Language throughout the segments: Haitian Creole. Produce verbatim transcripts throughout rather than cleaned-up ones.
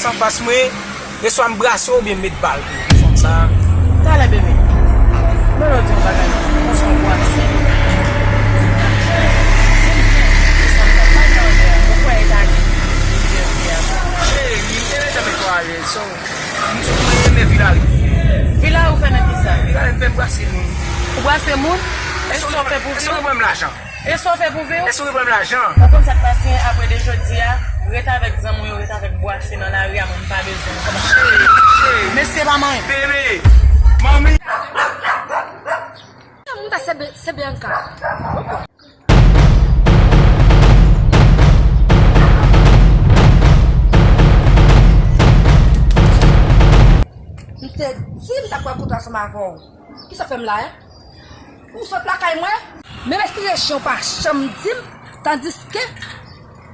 Anfas mwen, e swa m brase w oubyen m met bal pou ou, fanm sa. Talè, bebe. Bon, lè w di yon bagay, ou fè yon bwase. Cheri, m te renmen twa alèz, so, m di w mwen renmen Vilari. Vilari ou fè nan ki sa? Vilari m fè m brase moun. Ou brase moun? E sa w fè pou vi w? Èske w pran m lajan? E sa w fè pou vi w? Èske w pran m lajan? Ou konn sa k pase, apre de jodi a, ret avèk zanmi w yo, ret avèk bwase nan lari a, mwen m pa bezwen w. Cheri, cheri. Mesye pa manyen. Bebe, manmi. Moun sa se Be-, se Bianca. M te di m t ap pran kout ansanm avè w. Kisa w fè m la, en? Ou sot lakay mwen? Menm eskize chen w pa janm di m, tandiske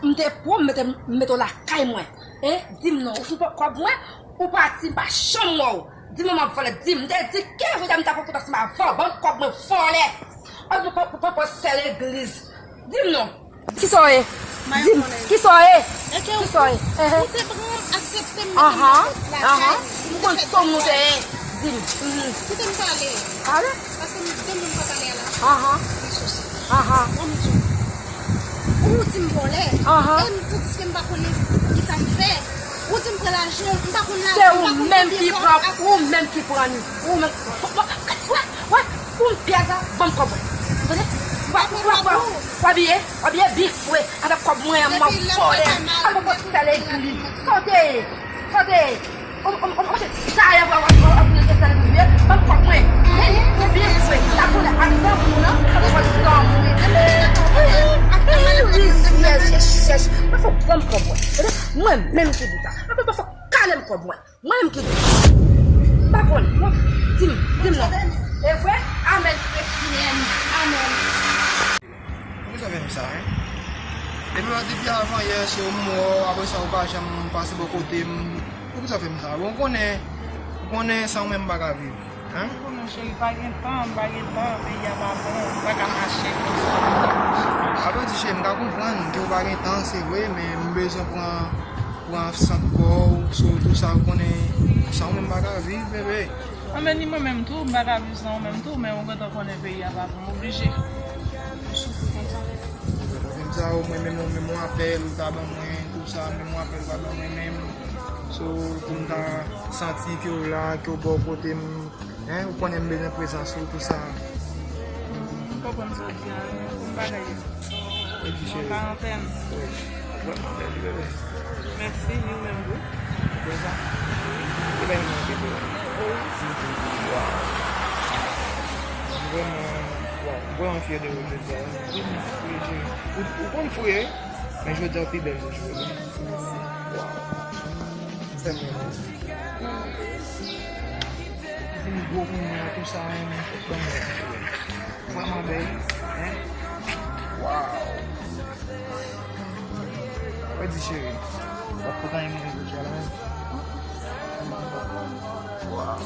m te pran w, m mete, m mete w lakay mwen. En? Di m non, ou fout pran kòb mwen, ou pati, m pa janm wè w. Di m non, m ap vòlè, di m. M te di ke jodi a m ta pran kout ansanm avè w, ban m kòb mwen, vòlè. Ou pran, pran, pran sè legliz. Di m non. Kisa w ye? Di m, kisa w ye? Kisa w ye? Ou te pran m, aksepte m, mete m nan pòt lakay. M konn sa w monte ye. Di m. Kite m pale. Pale? Paske m gen moun m pa pale a la. Li sou sa. Bon, m di w. Ou di m vòlè. E m, tandiske m pa konnen kisa m fè. Ou di m pran lajan, m pa konn lajan, m pa konn konbyen kòb. Se ou menm ki pran, ou menm ki pran li. Ou menm. Wè, wè, pou m pyès la, ban m kòb mwen. Tande? W a, w a, w a, w a abiye, w abiye byen fre avèk kòb mwen an, m ap vòlè. Al pran kòb sè legliz. Sa w te ye? Sa w te ye? Ou, ou, ou, ou, dayè, w a, w a, w a, w a, w a, w a, ban m kòb mwen. Men, men byen fre. Sa konnen ak zanmi w lan, sa konnen zanmi w. Wi, wi, wi, chèch, chèch. Mwen fò ban m kòb mwen. Tande? Mwen menm ki di sa. Mwen fò kale m kòb mwen. Mwen menm ki di. M pa konn. Mwen, di m, di m non. E vre? Amèn. Amèn. Poukisa w fè m sa, en? Depi, depi avan yè, se ou m wè w, apre sa ou pa janm pase bò kote m. Poukisa w fè m sa? Bon, ou konnen, ou konnen san ou menm m pa ka viv, en? Ou konnen, cheri, pa gen tan, m pa gen tan, peyi a pa bon, m pa ka mache konsa. Apre di, cheri, m ka konprann ke w pa gen tan, se vre, men m bezwen pran pran sant kò w, so tou sa ou konnen, san ou menm m pa ka viv, bebe. Anben, ni mwen menm tou, m pa ka viv san ou menm tou, men ou gentan konnen peyi a pa bon, m oblije. M soufri konsa. Menm sa, ou mwen menm, ou menm yon apèl ou ta ban mwen, tou sa, menm yon apèl ou pa ban mwen menm. So, pou m ta santi ke w la, ke w bò kote m, en, ou konnen m bezwen prezans ou, tou sa. M konprann sa w di a, wi, men pou m bagay yo. Mwen karantèn. Wi. Vrèman bèl, wi, bebe. Mèsi, ni ou menm tou. Prezan. Ou bay mwen anpil, bebe. Wi. Waw. Vrèman, waw, vrèman fyè de ou jodi a, wi. Wi, mèsi. Wi, cheri. Ou, ou konn fre, men jodi a ou pi bèl ke jodi a. Mèsi. Waw. Ou fè m renmen. Vin gwo kounye a, tou sa, men fòk ban mwen. Vrèman bèl, en? Waw! Wè di cheri, w ap kontan yon manje jodi a la, en? Waw!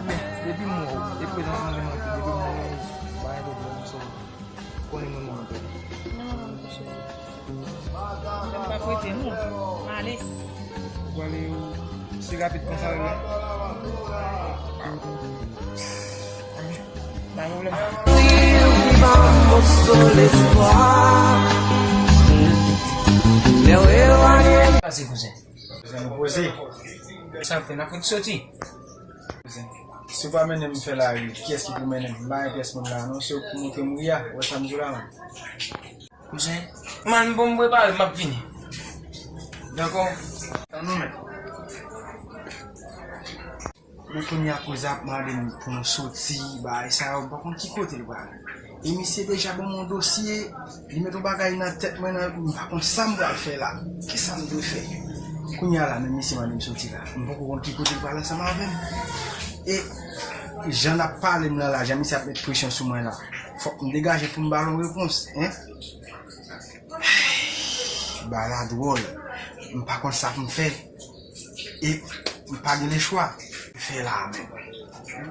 Men, depi m wè w, depi prezans mwen menm, depi m wè w, bagay yo bon, so, konnen mwen mwen anpil. Non, cheri. Mwen pa prete non. M ale. Ou prale, ou si rapid konsa, wi. Pa pwoblèm. Pase kouzen. Kouzen nou poze. Sa fè n ap fout soti. Si w pa mennen m fè lari, kiyès ki pou mennen m? M pa gen pyès moun la non, se ou k pou montre m ri a, ou wè sa m di w la, man. Kouzen, man, bon, m prepare, m ap vini. Dakò? Tann nou men. Bon, kounye a koze ap mande m pou nou soti, bagay sa yo, m pa konn ki kote l pral. E misye deja ban m yon dosye, li met yon bagay nan tèt mwen, nan, m pa konn sa m pral fè la. Kisa m dwe fè? Kounye a la, menm misye mande m soti la. M poko konn ki kote l pral ansanm avè m. E jan n ap pale m nan la, jan misye ap met presyon sou mwen la, fòk m degaje pou m ba l yon repons, en? Bagay la dwòl. M pa konn sa pou m fè. E m pa gen lechwa. Fè la menm.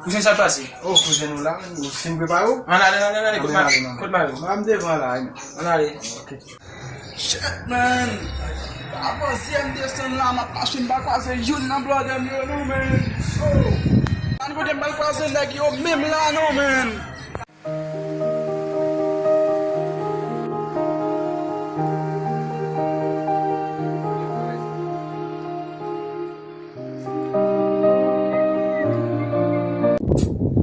Kouzen, sa k pase? Oh, kouzen nou la, ou fin prepare w? Ann ale, ann ale, ann ale, kote mari w? Kote mari w? M devan la, men. Ann ale. Ok. Shit, man. Avanse m desann la, m ap mache, m pa kwaze youn nan blòdè m yo non, menn. Ann kote m pral kwaze nèg yo menm la non, menn.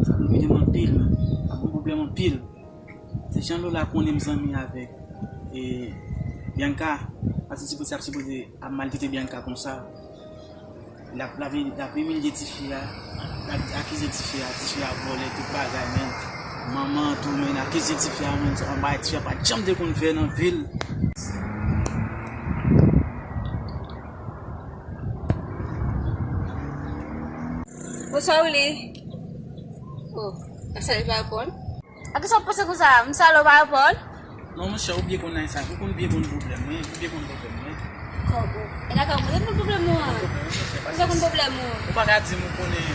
Sa ap pwoblèm anpil, menn. Sa ap pwoblèm anpil. Se jan Lola konnen m zanmi avèk, e, Bianca, pa t sipoze ap sipoze ap maltrete Bianca konsa. L ap, l ap, l ap imilye tifi a, l ap akize tifi a, tifi a vòlè tout bagay, menn. Manman an tou, menn, akize tifi a, menn, se yon bagay tifi a pa t janm te konn fè nan vi l. Bonswa, Willy. Oh, sa li pa reponn? A kisa w panse konsa? M salye w pa reponn? Non, monchè, ou byen konn sa. Ou konn byen konn pwoblèm mwen. Ou byen konn pwoblèm mwen. Kòbo. E la ka ou konn pwoblèm ou an? Ou konn pwoblèm ou? Ou pa ka di m ou konnen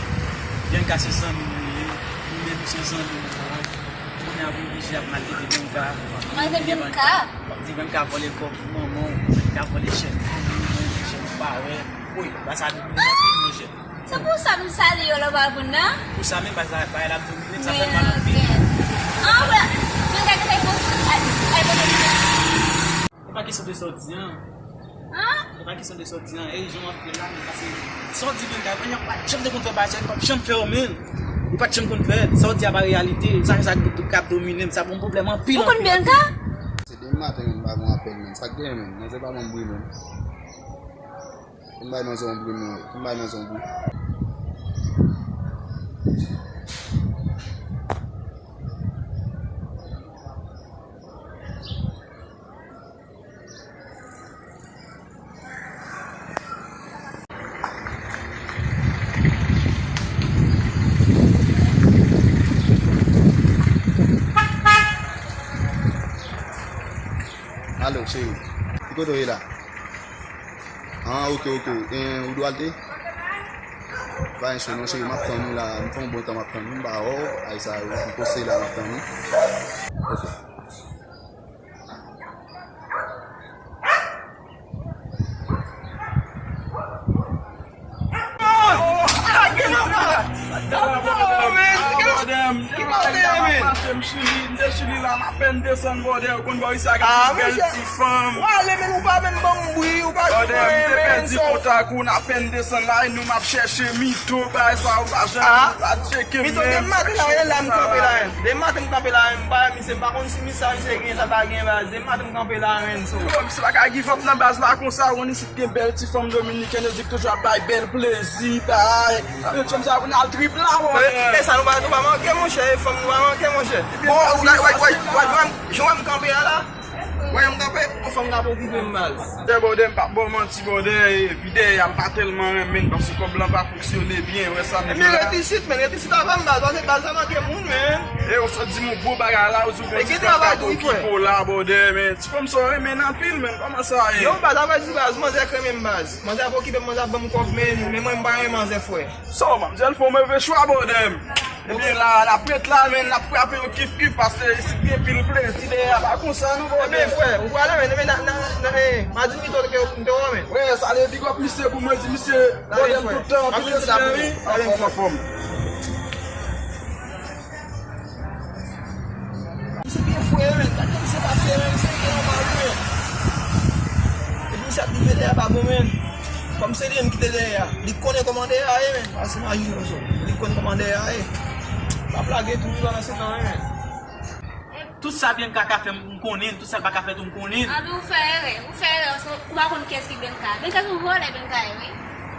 Bianca se zanmi mwen ye. Ou menm se zanmi mwen. Kounye a pou oblije ap maltrete Bianca. Maltrete Bianca? W ap di Bianca vòlè kòb manman w, Bianca vòlè chèn manman w, chèn parè. Woy, ba sa vin anpil, monchè. Se pou sa m salye w lè w pa reponn nan. Pou sa menm, bagay la ap domine, sa fè m mal anpil. Ah, wè. Men gade kay pou ay, ay pou domine. Se pa kesyon de sa w di an. Hein? Se pa kesyon de sa w di an. E jan w ap fè la, men pase sa w di menm, gade, yo pa t janm te konn fè bagay sa, yo pa t janm fè yo menm. Yo pa t janm konn fè. Sa w di a pa reyalite. Sa, sa k ap domine m, sa pou m pwoblèm anpil. Ou konn Bianca? Se demen maten, menm, m pa gon apèl, menm. Sa k genyen, menm? Manzè pa ban m bri, menm. Vin bay manzè yon bri, non. Vin bay manzè yon bri. Alo, cheri. Ki kote w ye la? Ah, ok, ok. Eh, ou dwe al te? Pa gen cho non, cheri, m ap tann ou la. M fè yon bon tan m ap tann ou. M pa wè w. Ay sa yo, m poste la, m ap tann ou. Ok. Apèn desann bòdè, ou konn bò isit gen bèl ti fanm. Bòdè, m te pèdi kontak ou, n apèn desann la, e nou m ap chèche Mito, bagay sa ou pa janm, ou pa tcheke m menm. Mito, demen maten la, e la m kanpe la, en. Demen maten m kanpe la, en, m pa wè misye, m pa konn si misye, misye gen sa pa gen baz. Demen maten m kanpe la, en, so. Yo, misye pa ka give up nan baz la konsa, ou konn isit gen bèl ti fanm dominikèn, yo di k toujou ap bay bèl plezi, bay. Sa vle di fanm sa pou n al trip la, bòdè. E sa nou pa, nou pa manke, monchè, e fanm nou pa manke, monchè. Bon, ou, w, w, w, w, w, jan w wè m kanpe a la? Wè m kanpe, yon fanm ka pa okipe m, baz. Tè bòdè, m p ap ba w manti, bòdè, e vi dèyè a, m pa tèlman renmen l, paske kòb lan pa fonksyone byen, wè sa m di w la. Men ret isit, men ret isit avè m, baz, paske baz la manke moun, men. E ou sot di m yon gwo bagay la, ou di w gen ti fanm k ap okipe w la, bòdè, men ti fanm sa w renmen anpil, men kòman sa ye? Non, baz, avè di baz, manzè k renmen m, baz. Manzè ap okipe m, manzè ap ban m kòb, men, men mwen, m pa renmen manzè, frè. So, manmzèl fè yon move chwa, bòdè. Ebyen, la, n ap ret la, men n ap frape yon kif kif, paske isit gen pil plezi dèyè a, pa konsa non, bòdè. Ebyen, frè, ou prale, men, men, nan, nan, nan, eh, m a di Mito ke m te wè, men. Wè, salye, big up misye pou mwen, di misye, bòdè, m tout tan, anpil respè pou ou. Anfòm, anfòm. Misye byen fre, men. Gade misye pase, men. Misye byen nòmal, men. Epi misye ap rive dèyè pa bon, men. Kòm se li menm ki te dèyè a. Li konnen kòman dèyè a ye, men. Pase m a jwenn yon sòt. Li konn kòman dèyè a ye. Pa plage tou, li pa nan se tan, men. Tout sa Bianca ka fè, m konnen l. Tout sa l pa ka fè tou, m konnen l. Abi, ou fè erè. Ou fè erè, paske ou pa konn kiyès ki Bianca. Bianca se yon vòlè, Bianca ye, wi.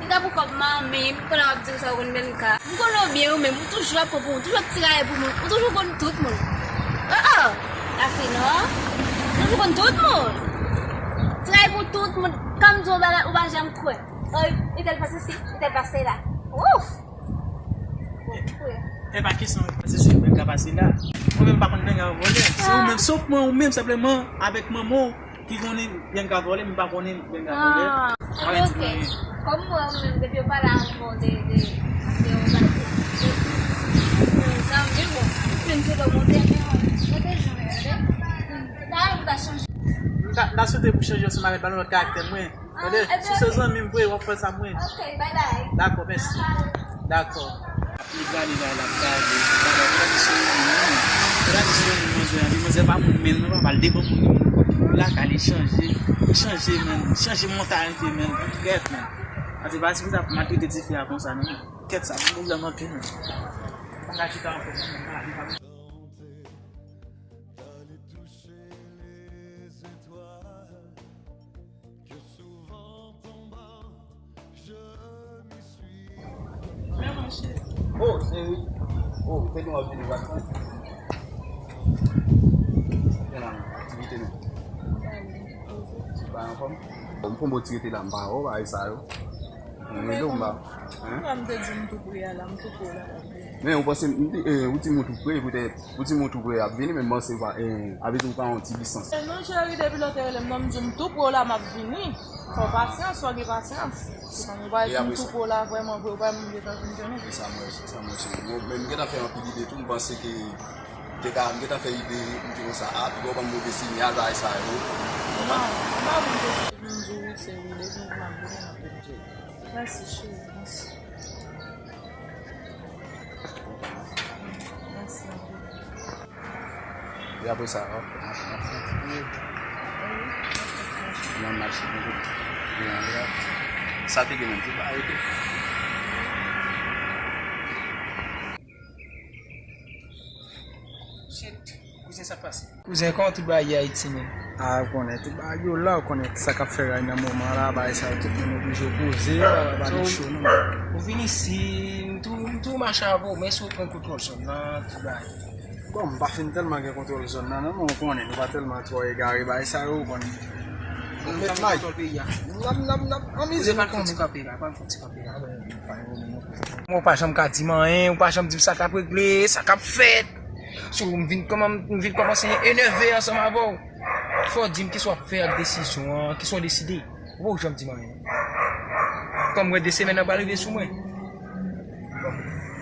Li ka pran kòb manmi m, kounye a w ap di m sa w konn Bianca. M konnen w byen ou menm, ou toujou ap pran pou moun, toujou ap tiraye pou moun, ou toujou konn tout moun. Oh, oh, la fini, non? Ou toujou konn tout moun. Tiraye pou tout moun. Kan m di w yon bagay, ou pa janm kwè. Oh, e tèl pase si, e tèl pase la. Ouf! E pa kesyon pase si, Bianca pase la. Mwen menm pa konn Bianca vòlè. Se ou menm, sof mwen, ou menm senpleman avèk manman w ki konnen Bianca vòlè, m pa konnen Bianca vòlè. Ah, ok. Kòm mwen, ou menm, depi yo pale avè w de, de, de yon bagay, de, de zanmi, bon, menm se lè w monte, men, monte jan, tande? Talè m ta chanje. M ta, m ta swete pou chanje ansanm avè l, ba l yon lòt karaktè mwen. Tande, si se zanmi m vre, w ap fè sa pou mwen. Ok, bye bye. Dakò, mèsi. Dakò. Li gade la, l ap gade. Gade tradisyon moun nan. Tradisyon moun manzè an. Li manzè pa moun menm, non, pa mal devan moun, moun lakay li chanje. Li chanje, menm. Chanje mantalite, menm. Kèt, menm. Ase pa si sa maltrete tifi a konsa, non. Kèt sa, moun la manke, menm. Pa ka chita ankò, menm. Pa ka chita. Oh, cheri. Oh, te gen w ap vini vakans? Sa fè la, aktivite nou. Ou pa anfòm? M konn bò ti rete la, m pa wè w bagay sa yo. Mwen menm tou m pa. Hein? Kòm m te di m tou pre a la, m tou pre w la. Men ou panse, m di, eh, ou di m ou tou pre, poutèt, ou di m ou tou pre ap vini, men m panse pa, eh, avè di ou pa yon ti disans. Eh, non, cheri, depi lè w te rele m nan, m di w m tou pre w la, m ap vini. Fè w pasyans, fò w gen pasyans. Se pa m di w m tou pre w la, vrèman, vre, vrèman, m gentan vin konnen. E sa mwen, sa mwen, cheri. Bon, men m gentan fè anpil ide tou, m panse ke m te ka, m gentan fè ide, m di konsa, a, piga w ban m move sinyal, bagay sa yo. Non, m pa vin pou m di w wi, se wi, depi m ap vini, m ap vini. Mèsi, cheri, mèsi. Mèsi anpil. E apre sa, w ap, w ap, w ap fè yon ti pye. Nan mache pou kote. Sa te gen menm, se pa arete. Shit, kouzen sa k pase? Kouzen, kòman tout bagay ye Ayiti menm? A, ou konnen, tout bagay yo la, ou konnen sa k ap fè ray nan moman la, bagay sa yo, tout moun oblije opoze, bagay pa nèk cho non. Ou vin isi, m tou, m tou mache avè w, men si w pran kontwòl zòn nan, tout bagay. Bon, m pa fin tèlman gen kontwòl zòn nan, non, men ou konnen, nou pa tèlman twò egare, bagay sa yo, ou konnen. Ou met may. Kontwòl peyi a. N ap, n ap, n ap anmize nou kanmenm. Ou pa janm ka di m anyen, ou pa janm di m sa k ap regle, sa k ap fèt. So, m vin kòman, m vin kòmanse enève ansanm avè w. Fò w di m kisa w ap fè ak desizyon an, kisa w deside. Ou poko janm di m anyen. Kòm mwen de semèn nan pral rive sou mwen. Bon,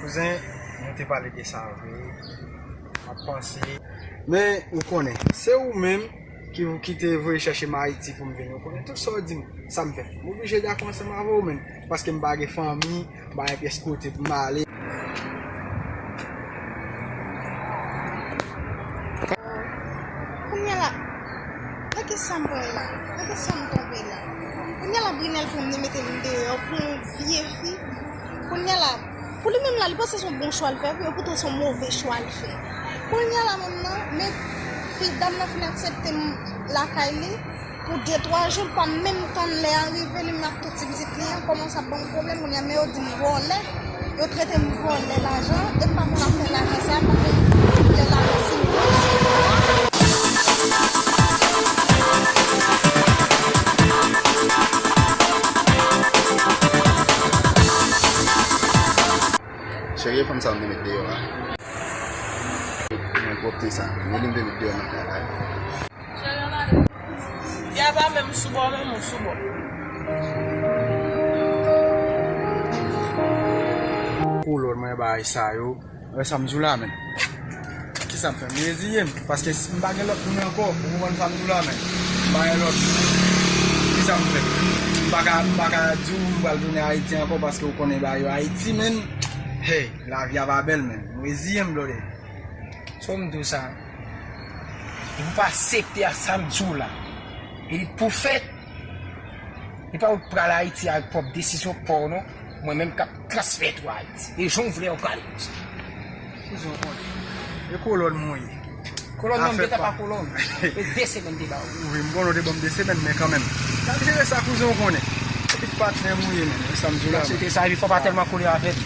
kouzen, nou te pale de sa vre. M ap panse. Men, ou konnen, se ou menm ki, ki te voye chèche m Ayiti pou m vini. Ou konnen tout sa w di m, sa m fè. M oblije dakò ansanm avè w, men. Paske m pa gen fanmi, m pa gen pyès kote pou m ale. Kounye a la, nan kisa m pran la? Nan kisa m tonbe la? Kounye a la, Brinel pran m, li mete m deyò pou yon vye fi. Kounye a la, pou li menm la, li panse se yon bon chwa l fè, epoutan se yon move chwa l fè. Kounye a la menm nan, men fi dam nan fin aksepte m lakay li. Pou de twa jou, l pa menm tann lè a rive, li menm ak tout ti pitit li an kòmanse ap ban m pwoblèm. Kounye a, men yo di m vòlè, yo trete m vòlè lajan, e m pa konn afè lajan sa, m pa konn lè lajan si m resevwa. Cheri, e fanm sa m te met deyò a. Nan pwòpte sa, men li m te met deyò nan kay la. Cheri, ann ale. Fi a pa menm sou bò, menm ou sou bò. Kolòn mwen bagay sa yo. Wè sa m di w la, men. Kisa m fè? M reziye m. Paske si m pa gen lòt moun ankò, ou konprann sa m di w la, men. M pa gen lòt moun. Kisa m fè? M pa ka, m pa ka di w m pral tounen Ayiti ankò paske ou konnen bagay yo Ayiti, men. Hey, lavi a pa bèl, men. M reziye m, blòdè. So m di w sa. E pou pa aksepte a sa m di w la. E li pou fèt. E pa ou pral Ayiti ak pwòp desizyon pa w non. Mwen menm k ap transfè tou Ayiti. E jan w vle w prale konsa. Kouzen w konnen. E kolòn mwen ye. Kolòn nan m gentan pa kolòn. E de semèn te ba w. Wi, m konnen w te ban m de semèn, men kanmenm. N ap jere sa, kouzen w konnen. Epi patnè m ou ye, men. E sa m di w la, men. Sa, epi fò pa tèlman kole avè m.